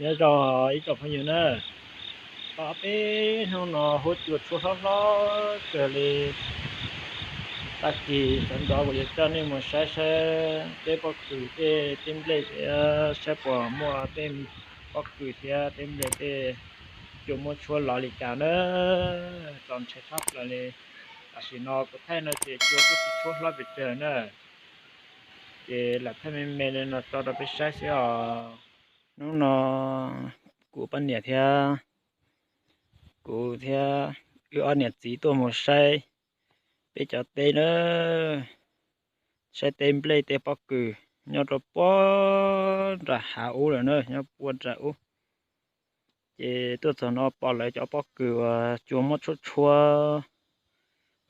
Nyob zoo ib tsoom phooj ywg na, pom peb hnub no huab cua tshuab hlob hlob kawg li. Tag kis sawv ntxov kuv yuav coj nej mus saib saib peb pob kws tej teb nplej thiab saib puas muaj tej pob kws thiab teb nplej tej cua muab tshuab lov li cas na. Txaus ntshai tshaj plaws li. Tam sim no kuv thaij no ces cua kuj tsis tshuab hlob pes tsawg na, ces lam thaij me me li no tso rau peb saib xwb os. Hnub no kuv poj niam thiab kuv thiab wb ob niam txiv tuaj mus saib peb cov teb na, saib teb nplej tej pob kws nyob rau puag nram hav ub lawm na, nyob puag nram ub. Ces tuaj txog no pom lawv cov pob kws uas cua muab tshuab tshuab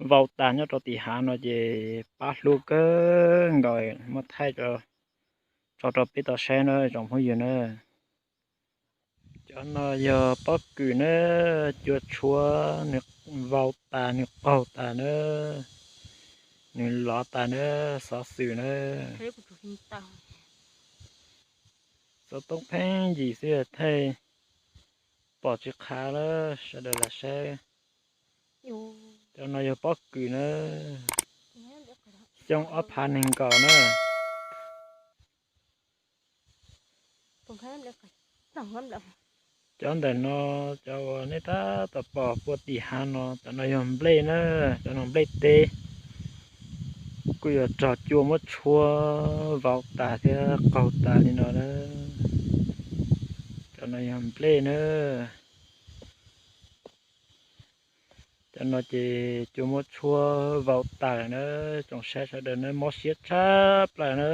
vau tas nyob rau tim hav no ces pab hlub kawg nkaus, muab thaij tso rau peb tau saib na tsoom phooj ywg na. Cov no yog pob kws na, cua tshuab nws vau tas nws qaug tas na, nws lov tas na, xov xwm na. Xov tooj pheej yim xwb thaij pom tsis qha na, sawv daws lam saib. Cov no yog pob kws na, xyoo ob phav nees nkaum na. Cov ntawm no, cov uas nej tab tom pom puag tim hav no, cov no yog nplej na, cov no nplej teb. Kuj yog raug cua muab tshuab vau tas thiab qaug tas li no na. Cov no yog nplej na. Cov no ces cua muab tshuab vau tas lawm na, tsoom saib sawv daws na, mob siab tshaj plaws na.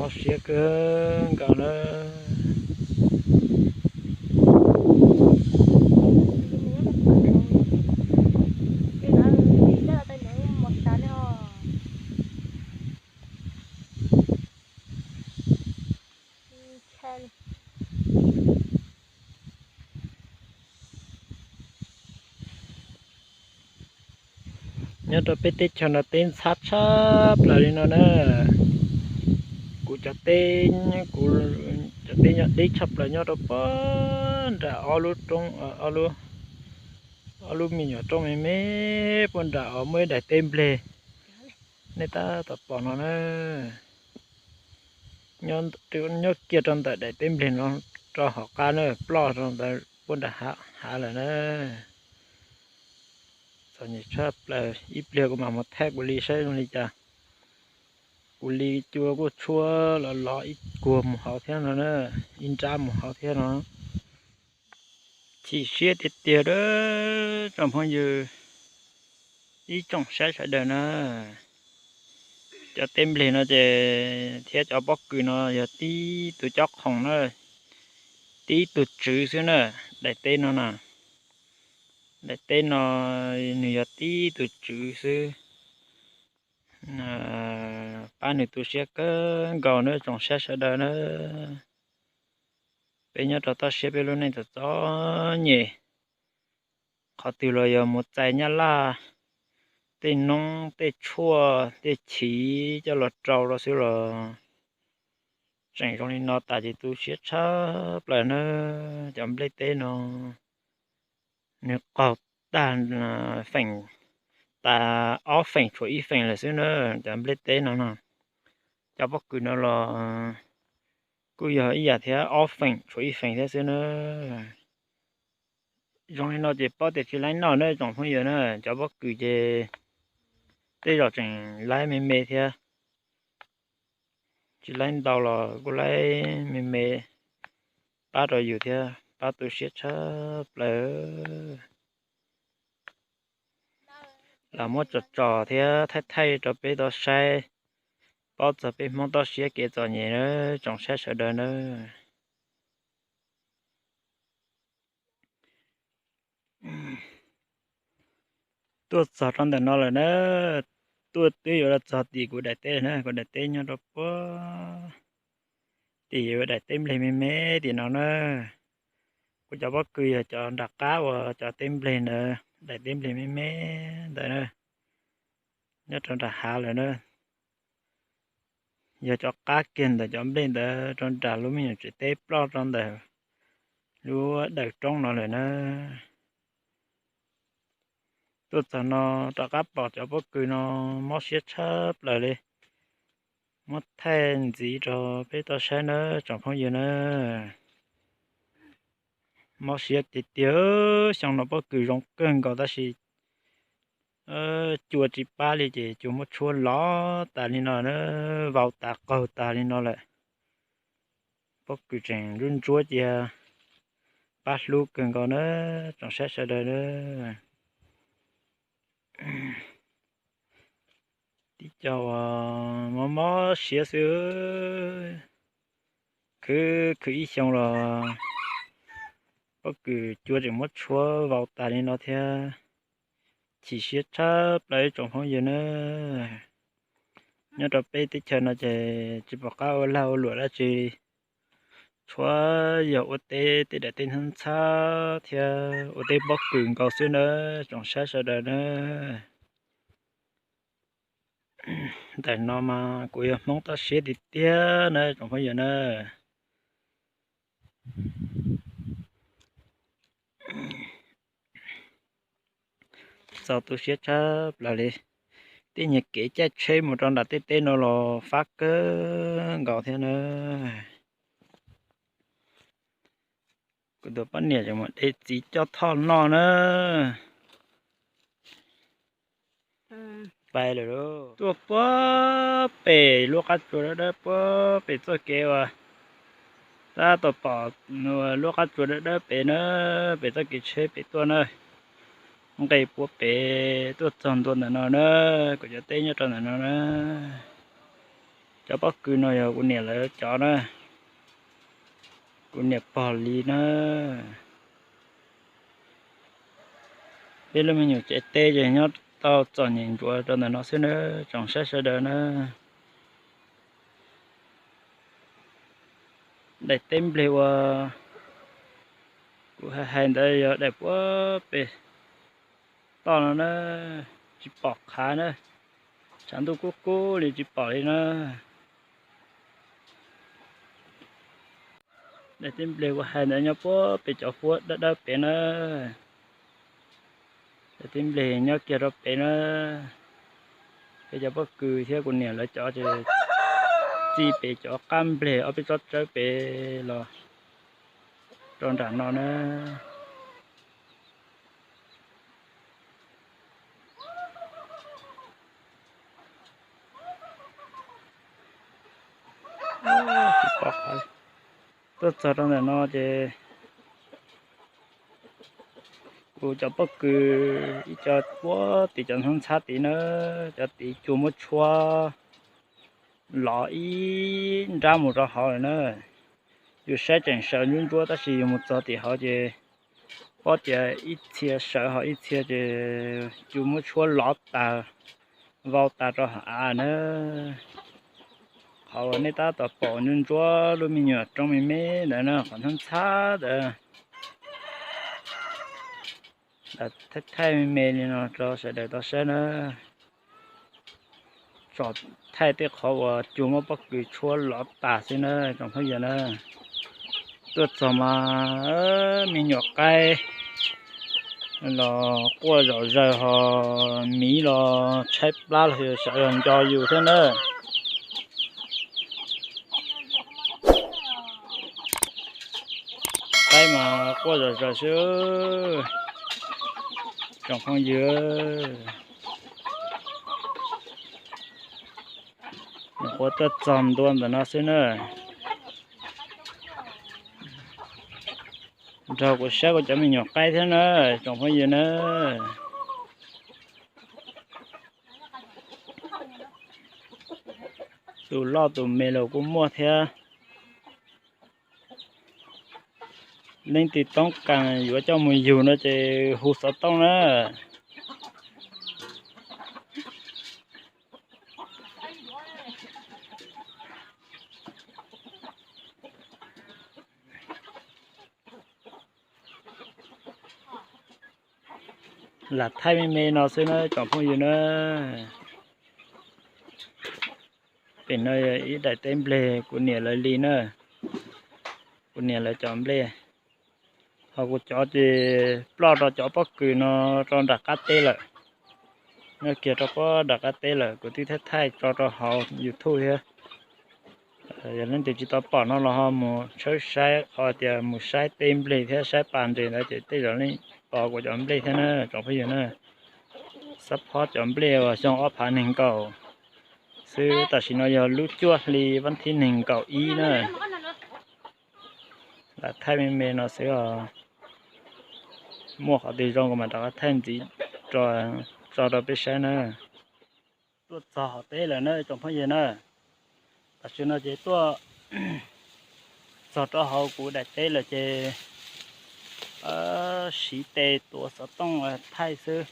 Mob siab kawg nkaus na. Nyob rau peb teb chaws no teb ntxhab tshaj plaws li no na. Kuv cov teb, kuv cov teb nyob deb tshaj plaws nyob rau puag nram ob lub roob, ob lub me nyuam roob me me puag nram os muaj ib daim teb nplej. Nej tab tom pom no na, nyob kiag rau ntawm daim teb nplej no rau hauv qab na, ploj rau ntawd puag nram hav lawm na. Txom nyem tshaj plaws, ib pliag kuv mam mus thaij kuv li saib zoo li cas. Kuv li cua kuj tshuab los los ib kuag mus hauv thiab no na, ib nrab mus hauv thiab no. Chim siab tiag tiag a tsoom phooj ywg, ib tsoom saib sawv daws na. Cov teb nplej no ces thiab cov pob kws no yog tib tug cob qhoom na, tib tug tswv xwb na. Daim teb no na, daim teb no nws yog tib tug tswv xwb. Pab nws tu siab kawg nkaus na tsoom saib sawv daws na. Peb nyob rau toj siab peb lub neej txom txom nyem, qhov twg los yog mus txais nyab laj tej noob tej tshuaj tej chiv coj los rau rau xwb los tseem zoo li no tas ces tu siab tshaj plaws na. Cov nplej teb no nws qaug tag feem, tas ob feem tshuav ib feem lawm xwb na. Cov nplej teb no no, cov pob kws no los kuj yog ib yam thiab, ob feem tshuav ib feem thiab xwb na. Zoo li no ces paub tias tsis laib noj na tsoom phooj ywg na. Cov pob kws ces tej zaum tseem laib me me thiab, tsis laib ntau los kuj laib me me, pab rau yus thiab pab tu siab tshaj plaws. Los muab tso tso thiab thaij thaij rau peb tau saib, paub txog peb Hmoob toj siab kev txom nyem na tsoom saib sawv daws na. Tuaj txog rau ntawm no lawm na, tuaj twb yuav los txog tim kuv daim teb na, kuv daim teb nyob rau puag tim daim teb nplej me me tim no na. Kuv cov pob kws yog cov nram qab uas cov teb nplej ntawd, daim teb nplej me me ntawd na, nyob rau nram hav lawm na. yog cov qab kiag ntawm cov nplej ntawd rau nram lub me nyuam tsev teb ploj rau ntawm lub dawm roob no lawm na. Tuaj txog no rov qab pom cov pob kws no mob siab tshaj plaws li. Muab thaij ntxiv rau peb tau saib nawb tsoom phooj ywg na. Mob siab tiag tiag, xyoo no pob kws zoo kawg nkaus tab sis cua tsis pab li ces cua muab tshuab lov tas li no na, vau tas qaug tas li no lawm. Pob kws tseem ntsuab ntsuab cia, pab hlub kawg nkaus na tsoom saib sawv daws na. Tib co uas mob mob siab xwb, khwv khwv ib xyoo los pob kws cua tseem muab tshuab vau tas li no thiab. Chim siab tshaj plaws ib tsoom phooj ywg na. Nyob rau peb teb chaws no ces tsis pom qab ua lag ua luam dab tsi, tshuav yog ua teb tej daim teb ntxhab ntxhab thiab ua teb pob kws nkaus xwb na tsoom saib sawv daws na. Ntawm no mas kuv yog Hmoob toj siab tiag tiag na tsoom phooj ywg na. Txaus tu siab tshaj plaws li. Tej nyuag kev caij tsheb mus rau nram tej teb no los fab kawg nkaus thiab na. Kuv tus poj niam tseem mus de txiv coj thoj noj na. Pais lawm lauj. Tuaj puag pem lub qab tsua dawb dawb puag pem txoj kev uas tab tom pom lub qab tsua dawb dawb pem na, pem txoj kev tsheb pem tuaj na. Nqes puag pem tuaj txog ntua ntawm no na, kuv cov teb nyob rau ntawm no na. Cov pob kws no yog kuv niam lawv cov na, kuv niam pog li na. Peb lub me nyuam tsev teb ces nyob tau txom nyem ntsuav rau ntawm no xwb na tsoom saib sawv daws na. Daim teb npleg uas kuv hais hais ntawd yog daim puag pem toj no na, tsis pom qhav na, tshav ntuj kub kub li tsis pom li na. Daim teb npleg kuv hais ntawd nyob puag pem cov huab dawb dawb pem na. Daim teb npleg nyob kiag rau pem na. Peb cov pob kws thiab kuv niam lawv cov ces txij pem cov qab npleg ob peb tsob tsawb pem los rau nram no na. Tuaj txog rau ntawm no ces kuv cov pob kws ib co puag tim cov ntxhab ntxhab tid na, cov tid cua muab tshuab lov ib nrab mus rau hauv lawm na. Yus saib tseem sawv ntsuab ntsuab tab sis yus mus txog tim hauv ces paub tias ib txhia sawv ho ib txhia ces cua muab tshuab lov tas, vau tas rau hauv av na. Qhov uas nej tab tom pom ntsuab ntsuab lub me nyuam roob me me ntawd na, qhov ntxhab ntxhab ntawd, thaij thaij me me li no rau sawv daws tau saib na. Tsom thaij tej qhov uas cua muab pob kws tshuab lov tas xwb na tsoom phooj ywg na. Tuaj txog mas me nyuam qaib los quaj zom zaws ho miv los tshaib plab los yus sawv los nco yus thiab na. Qaib mas quaj zom zaws xwb tsoom phooj ywg. Nyuam qhuav tuaj txog ntua ntawm no xwb na. Nrog kuv saib kuv cov me nyuam qaib thiab na tsoom phooj ywg na. Tus loj tus me los kuj muaj thiab. Leej twg toob kas yuav coj mus yug no ces hu xov tooj na. Lam thaij me me no xwb na tsoom phooj ywg na. Pem no yog ib daim teb nplej kuv niam lawv li na, kuv niam lawv cov nplej. Ho kuv cov ces ploj rau cov pob kws no rau nram qab teb lawm. Nyob kiag rau pob nram qab teb lawm, kuv twb thaij thaij tso rau hauv YouTube thiab. Yog leej twg tsis tau pom no los ho mus tshawb saib qhov tias mus saib teb nplej thiab saib pas nres ntawd ces tej zaum leej pom kuv cov nplej thiab na tsoom phooj ywg na. Xab phob cov nplej uas xyoo ob phav nees nkaum xwb, tam sim no yog lub cuaj hli vas thib nees nkaum ib na. Lam thaij me me no xwb os. Muaj qhov twg zoo kuv mam rov qab thaij ntxiv tso rau peb saib na. Tuaj txog hauv teb lawm na tsoom phooj ywg na. Tam sim no ces tuaj txog rau hauv kuv daim teb lawm ces siv tes tuav xov tooj thaij xwb.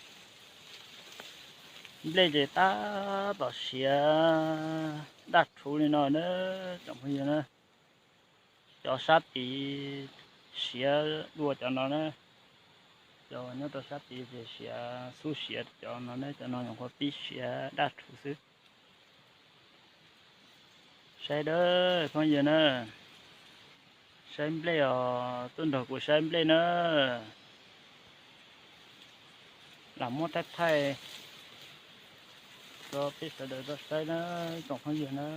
Nplej ces tab tom siav daj rhuv li no na tsoom phooj ywg na. Cov sab tid siav dua cov no na. Cov nyob rau sab tid ces siav xub siav cov no ne, cov no nyuam qhuav pib siav daj rhuv xwb. Saib dawb phooj ywg na, saib nplej os, tuaj nrog kuv saib nplej na. Lam muab thaij thaij rau peb sawv daws tau saib na, tsoom phooj ywg na.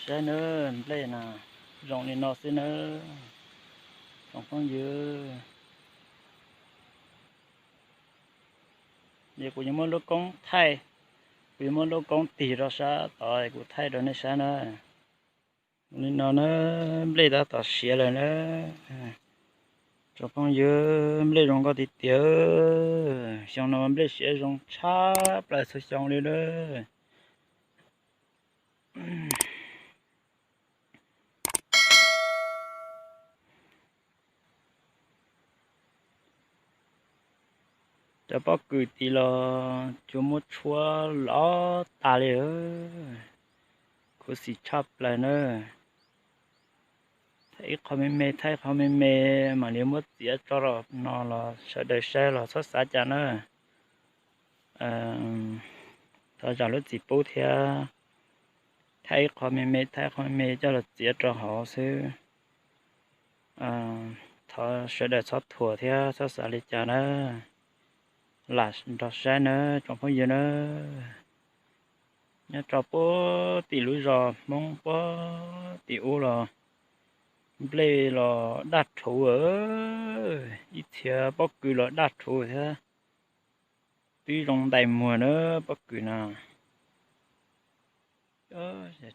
Saib nawb, nplej na zoo li no xwb nawb tsoom phooj ywg. Es kuv yuav muab lub koob thaij, kuv yuav muab lub koob tig rau sab tod kuv thaij rau nej saib na. Li no na, nplej tab tom siav lawm na. Tsoom phooj ywg, nplej zoo nkauj tiag tiag. Xyoo no nplej siav zoo tshaj plaws txhua xyoo li lawm. Cov pob kws tid los cua muab tshuab loj tas li, khuv xim tshaj plaws na. Thaij ib qho me me, thaij ib qho me me, mam li muab txiav tso rau no los sawv daws saib los txhob xav cas na. Thov zam lub txim pub thiab. Thaij ib qho me me, thaij ib qho me me coj los txiav rau hauv xwb. Thov sawv daws txhob thuam thiab txhob xav li cas na. Lam nrog saib na tsoom phooj ywg na. Nyob rau puag tim lub zos Hmoob puag tim ub los nplej los daj rhuv, ib txhia pob kws los daj rhuv thiab. Twb zoo ntais muag na pob kws no.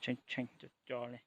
Tshee tshee co co li.